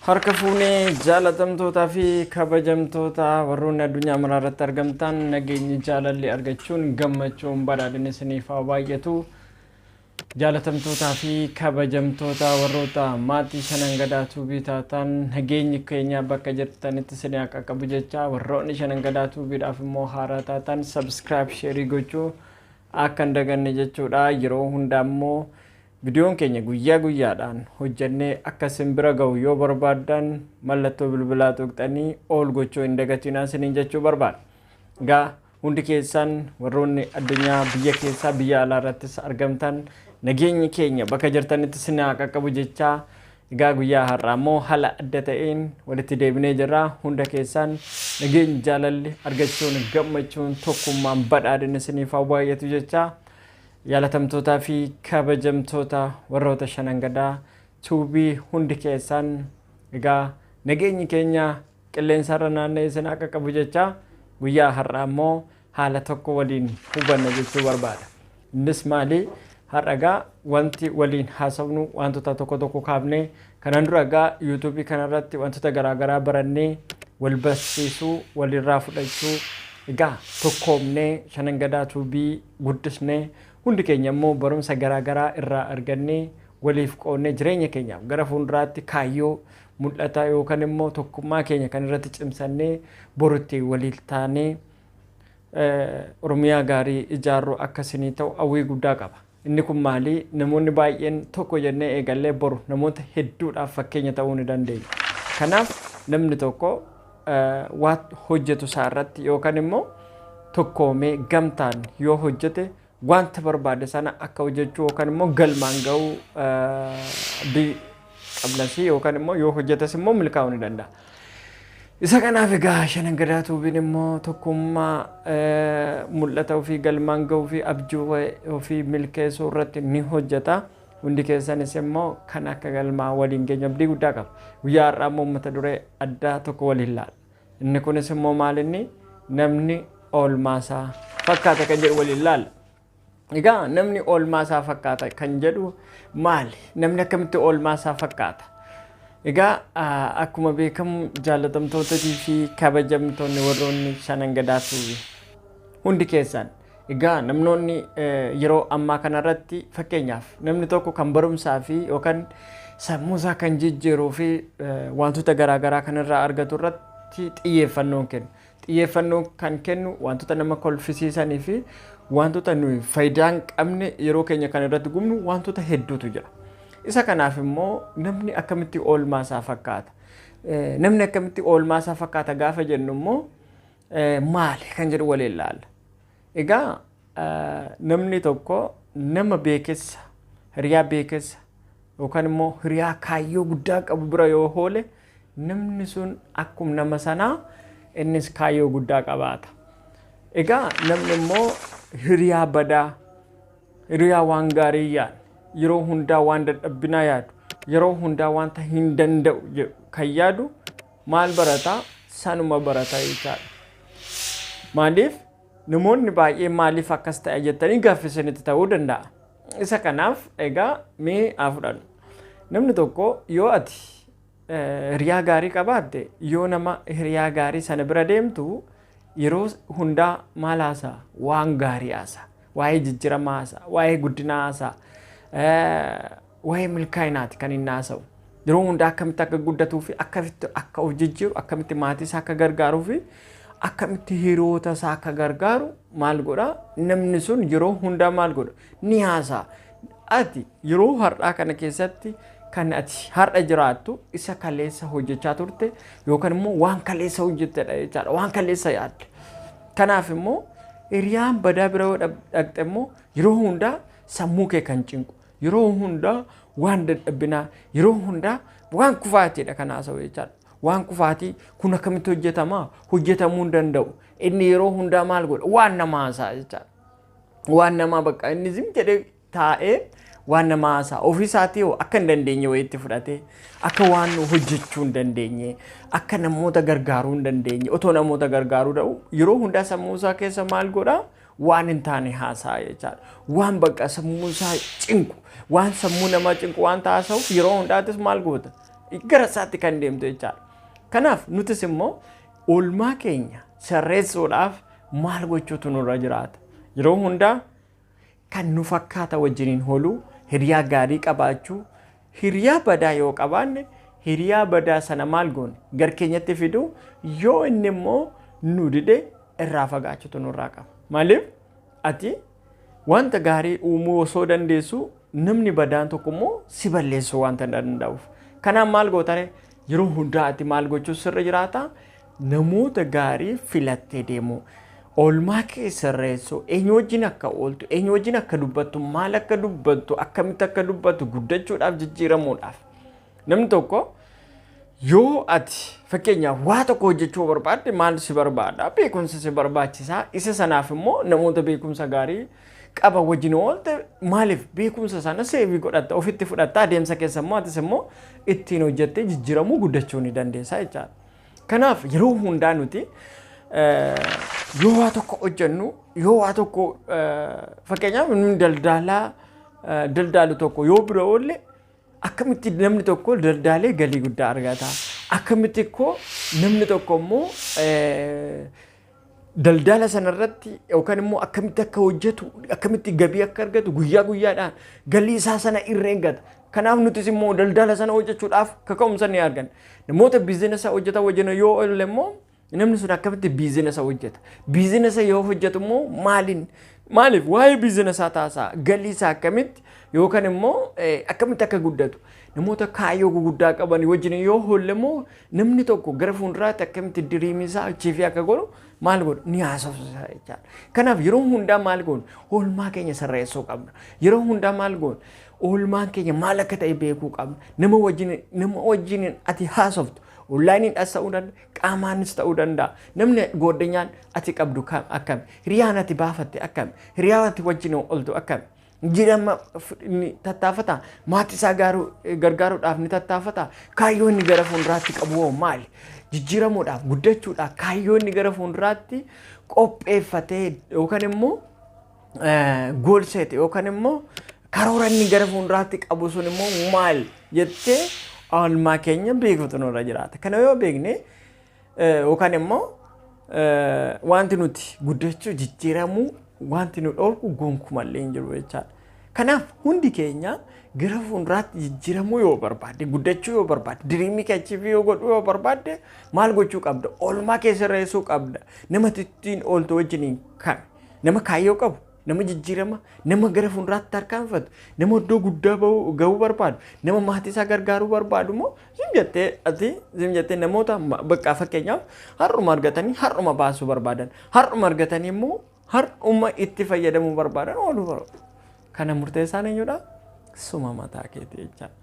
Harka fuunee jaalatamtootaa fi kabajamtoota warroonni addunyaa maraa irratti argamtan, nageenyi, jaalalli, argachuun, gammachuun, badhaadhinni isiniif haa baay'atu. Jaalatamtootaa fi kabajamtoota warroota maatii Shanan Gadaa Tuubii taatan, nageenyi keenya bakka jirtanitti isin haa qaqqabu jecha, warroonni Shanan Gadaa Tuubiidhaaf immoo haaraa taatan subscribe, share gochuu akka hin daganne jechuudha. Yeroo hundaa immoo viidiyoon keenya guyyaa guyyaadhaan hojjannee akka isin bira ga'u yoo barbaaddan, mallattoo bilbilaa tuqxanii ol gochuu hin dagatinaa isiniin jechuu barbaada. Egaa hundi keessan warroonni addunyaa biyya keessaa, biyya alaa irrattis argamtan, nageenyi keenya bakka jirtanitti isin haa qaqqabu jechaa, egaa guyyaa har'aa immoo haala adda ta'een walitti deebinee jirra. Hunda keessan nageenyi, jaalalli, argachuun, gammachuun, tokkummaan, badhaadhinni isiniif haa baay'atu jechaa, jaalatamtootaa fi kabajamtoota warroota Shanan Gadaa Tuubii hundi keessan, egaa nageenyi keenya qilleensarra naanna'ee isin akka qabu jecha, guyyaa har'aa immoo haala tokko waliin hubanna jechuu barbaada. Innis maali? Har'a egaa wanti waliin haasofnu wantoota tokko tokko kaafnee, kanaan dura egaa yuutuubii kanarratti wantoota garaagaraa barannee, wal barsiisuu, walirraa fudhachuu, egaa tokkoomnee Shanan Gadaa Tuubii guddisnee, hundi keenya immoo barumsa garaagaraa irraa argannee, waliif qoonnee, jireenya keenyaaf gara fuulduraatti kaayyoo mul'ata yookaan immoo tokkummaa keenya kan irratti cimsannee, borutti waliif taanee Oromiyaa gaarii ijaarru akkasinii ta'u hawwii guddaa qaba. Inni kun maali? Namoonni baay'een tokko jennee eegallee boru namoota hedduudhaaf fakkeenya ta'uu ni dandeenya. Kanaaf namni tokko waan hojjetu isaa irratti yookaan immoo tokkoomee gamtaan yoo hojjete, wanta barbaade sana akka hojjechuu yookaan immoo galmaan ga'uu abdii qabnasii, yookaan immoo yoo hojjetes immoo milkaa'uu ni danda'a. Isa kanaaf egaa Shanan Gadaa Tuubiin immoo tokkummaa mul'ata ofii galmaan ga'uu fi abjuu ofii milkeessuu irratti ni hojjeta. Hundi keessanis immoo kan akka galmaa waliin geenyu abdii guddaa qaba. Guyyaa har'aa immoo mata duree addaa tokko waliin laalla. Inni kunis immoo maalinni "Namni oolmaasaa fakkaata" kan jedhu waliin laalla. Egaa namni oolmaasaa fakkaata kan jedhu maali? Namni akkamitti oolmaasaa fakkaata? Egaa akkuma beekamu, jaalatamtootatii fi kabajamtoonni warroonni Shanan Gadaa Tuubii hundi keessan, egaa namoonni yeroo ammaa kanarratti, fakkeenyaaf namni tokko kan barumsaa fi yookaan sammuusaa kan jijjiiruu fi wantoota garaagaraa kanarraa argatu irratti xiyyeeffannoon kennu. Xiyyeeffannoo kan kennu wantoota nama kolfisiisanii fi wantoota nuyi faayidaa hin qabne yeroo keenya kan irratti gubnu wantoota hedduutu jira. Isa kanaaf immoo namni akkamitti oolmaa isaa fakkaata? Namni akkamitti oolmaa isaa fakkaata gaafa jennu immoo maali kan jedhu waliin ilaalla. Egaa namni tokko nama beekessa, hiriyaa beekessa yookaan immoo hiriyaa kaayyoo guddaa qabu bira yoo oole, namni sun akkuma nama sanaa innis kaayyoo guddaa qabaata. Egaa namni immoo hiriyaa badaa, hiriyaa waan gaarii yaadu, yeroo hundaa waan dadhabbinaa yaadu, yeroo hundaa wanta hin danda'u jedhu kan yaadu maal barataa? Sanuma barata jechaadha. Maaliif namoonni baay'een maaliif akkas ta'e jettanii gaaffii isinitti ta'uu danda'a. Isa kanaaf egaa mee haa fudhannu. Namni tokko yoo ati hiriyaa gaarii qabaatte, yoo nama hiriyaa gaarii sana bira deemtu, yeroo hundaa maal haasa'a? Waan gaarii haasa'a. Waa'ee jijjiiramaa haasa'a. Waa'ee guddinaa haasa'a. Waa'ee milkaa'inaati kan inni haasa'u. Yeroo hundaa akkamitti akka guddatuu fi akkamitti akka of jijjiiru, akkamitti maatii isaa akka gargaaruu fi akkamitti hiriyoota isaa akka gargaaru maal godhaa? Namni sun yeroo hundaa maal godha? Ni haasa'a. Ati yeroo har'aa kana keessatti kan ati har'a jiraattu isa kaleessa hojjechaa turte yookaan immoo waan kaleessa hojjettedha jechaadha. Waan kaleessa yaadde. Kanaaf immoo hiriyaan badaa bira yoo dhaqxe immoo, yeroo hundaa sammuu kee kan cinqu, yeroo hundaa waan dadhabinaa, yeroo hundaa waan kufaatiidha kan haasa'u jechaadha. Waan kufaatii kun akkamitti hojjetamaa? Hojjetamuu hin danda'u. Inni yeroo hundaa maal godha? Waan namaa haasa'a jechaadha. Waan namaa bakka inni zim jedhee taa'ee waan namaa haasa'a. Ofii isaatii hoo akka hin dandeenye wayiitti fudhatee, akka waan hojjechuu hin dandeenye, akka namoota gargaaruu hin dandeenye, otoo namoota gargaaruu da'u, yeroo hundaa sammuu isaa keessa maal godhaa? Waan hin taane haasa'a jechaadha. Waan bakka sammuu isaa cinqu, waan sammuu namaa cinqu waan haasa'uuf, yeroo hundaattis maal goota? Gara isaatti kan deemtu jechaadha. Kanaaf nutis immoo oolmaa keenya sirreessuudhaaf maal gochuutu nurra jiraata? Yeroo hundaa kan nu fakkaata wajjiniin ooluu, hiriyaa gaarii qabaachuu, hiriyaa badaa yoo qabaanne hiriyaa badaa sana maal goone gar keenyatti fiduu, yoo inni immoo nu dide irraa fagaachuutu nurraa qaba. Maaliif ati wanta gaarii uumuu osoo dandeessu namni badaan tokko immoo si balleessuu wanta danda'uuf. Kanaaf maal gootare yeroo hundaa ati maal gochuu sirra jiraata? Namoota gaarii filattee deemuu. Oolmaa kee sirreessuu, eenyu wajjin akka ooltu, eenyu wajjin akka dubbattu, maal akka dubbattu, akkamitti akka dubbattu, guddachuudhaaf, jijjiiramuudhaaf. Namni tokko yoo ati fakkeenyaaf waa tokko hojjechuu barbaadde maal si barbaada? Beekumsa si barbaachisaa. Isa sanaaf immoo namoota beekumsa gaarii qaba wajjin oolte maaliif beekumsa sana save godhatta, ofitti fudhatta, adeemsa keessa immoo atis immoo ittiin hojjettee jijjiiramuu guddachuu ni dandeessa jechaadha. Kanaaf yeroo hundaa nuti yoo waa tokko hojjennu, yoo waa tokko fakkeenyaaf namni daldalaa daldaalu tokko yoo bira oolle akkamitti namni tokko daldaalee galii guddaa argata? Akkamitti ikkoo namni tokko immoo daldala sanarratti yookaan immoo akkamitti akka hojjetu, akkamitti gabii akka argatu, guyyaa guyyaadhaan galii isaa sana irra eeggata. Kanaaf nutis immoo daldala sana hojjechuudhaaf kaka'umsa ni arganna. Namoota business hojjetan wajjin yoo oolle immoo namni sun akkamitti business hojjeta? Business yoo hojjetu immoo maaliin? Maaliif waa'ee businessaa taasaa galii isaa akkamitti yookaan immoo akkamitti akka guddatu, namoota kaayyoo guguddaa qaban wajjin yoo oolle immoo namni tokko gara fuulduraatti akkamitti dreamii isaa achieve akka godhu maal godhu ni haasofsiisa jechaadha. Kanaaf yeroo hundaa maal goonu oolmaa keenya sirreessuu qabna. Yeroo hundaa maal goonu oolmaan keenya maal akka ta'e beekuu qabna. Nama wajjin ati haasoftu onlineiidhaas ta'uu danda'a, qaamaanis ta'uu danda'a. Namni gooddanyaan ati qabdu akkami? Hiriyaan ati baafatte akkami? Hiriyaan ati wajjin ooltu akkami? Jijjiirama ni tattaafata. Maatii isaa gargaaruudhaaf ni tattaafata. Kaayyoo inni gara fuulduraatti qabu hoo maali? Jijjiiramuudhaaf, guddachuudhaaf kaayyoo inni gara fuulduraatti qopheeffatee yookaan immoo goal seete yookaan immoo karoora inni gara fuulduraatti qabu sun immoo maal jettee oolmaa keenya beekuutu nurra jiraata. Kana yoo beekne yookaan immoo wanti nuti guddachuu jijjiiramuu wanti nu dhorku gonkumallee hin jiru jechaadha. Kanaaf hundi keenya gara fuulduraatti jijjiiramuu yoo barbaadde, guddachuu yoo barbaadde, dreamii kee achieve yoo godhuu yoo barbaadde maal gochuu qabda? Oolmaa kee sirreessuu qabda. Nama ittiin ooltu wajjiniin kami? Nama kaayyoo qabu, nama jijjiirama, nama gara fuulduraatti tarkaanfatu, nama iddoo guddaa gahuu barbaadu, nama maatii isaa gargaaruu barbaadu immoo zim jettee ati zim jettee namoota bakka fakkeenyaaf har'uma argatanii har'uma baasuu barbaadan, har'uma argatanii immoo har'uma itti fayyadamuu barbaadan ooluu barbaadu. Kana murteessaan eenyudha? Suma mataa keetii jechaadha.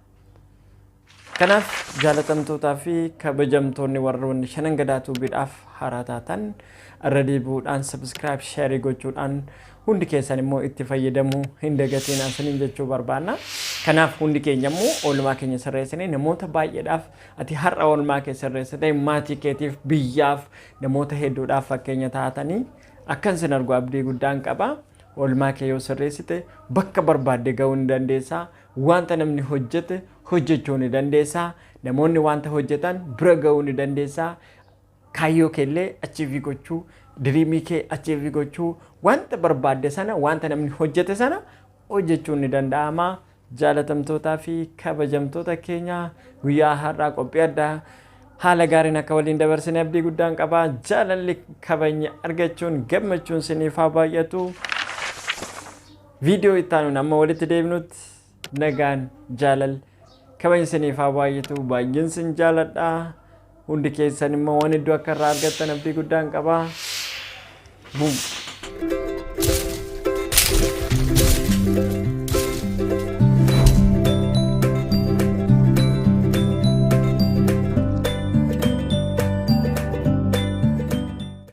Kanaaf jaalatamtootaa fi kabajamtoonni warroonni Shanan Gadaa Tubeiidhaaf haaraa taatan irra deebi'uudhaan subscribe, share gochuudhaan hundi keessan immoo itti fayyadamuu hin dagatiin asiniin jechuu barbaanna. Kanaaf hundi keenya immoo oolmaa keenya sirreessinee namoota baay'eedhaaf ati har'a oolmaa kee sirreessitee maatii keetiif, biyyaaf, namoota hedduudhaaf fakkeenya taatanii akkan sin argu abdii guddaan qaba. Oolmaa kee yoo sirreessite bakka barbaadde gahuu ni dandeessaa. Wanta namni hojjete hojjechuu ni dandeessaa. Namoonni wanta hojjetan bira gahuu ni dandeessaa. Kaayyoo keellee achieve gochuu, dreamii kee achieve gochuu, wanta barbaadde sana, wanta namni hojjete sana hojjechuun ni danda'ama. Jaalatamtootaa fi kabajamtoota keenya, guyyaa har'aa qophii addaa haala gaariin akka waliin dabarsine abdii guddaan qaba. Jaalalli kabajni argachuun gammachuun siniif haa baay'atu. Viidiyoo itti aanuun amma walitti deebinutti nagaan jaalal kabajni siniif haa baay'atu. Baay'een sin jaaladha. Hundi keessan immoo waan iddoo akka irraa argattan abdii guddaan qaba. Buum.